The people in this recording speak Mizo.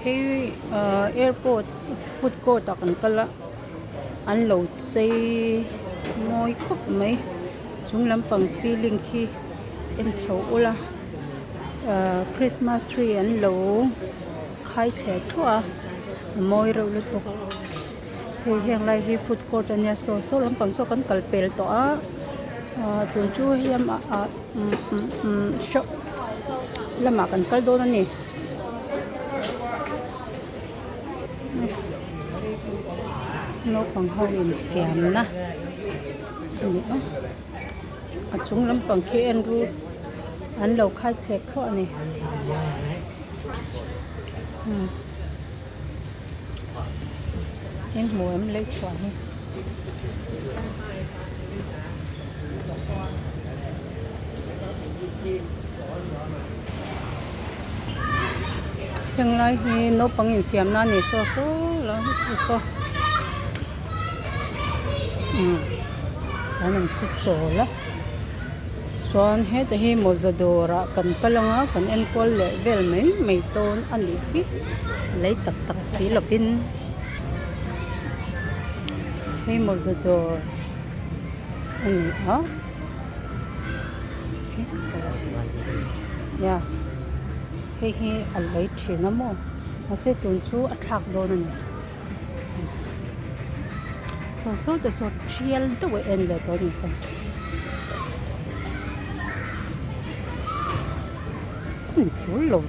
Hei ahh airport food court ah kan kal a an lo chei mawi khawp mai chung lampang ceiling khi en chho ula ahh christmas tree an lo khai thleh thluah a a mawi reuh lutuk hei heng lai hi food court ania saw saw lampang saw kan kal pel tawh a ahh tun chu hei lamah ah umm umm umm shop lamah kan kal dawn a ni. Naupang ho infiamna a ni a a chung lampang khi en ru an lo khai thlek thluah a ni in hmu em lei chhuah hi. Henglai hi naupang infiam na a ni saw saw lai hi saw umm an rawn thu chawl a chuan heta hi mawza dawrah kan kal anga kan enkual leh vel mai mai dawn a nih hi lei tak tak si lovin hei mawza dawr a ni a. Nia hei hi a lei thin a maw mahse tun chu a thlak dawn a ni saw saw te saw tial deuh a en leh tawh a ni saw tul lo.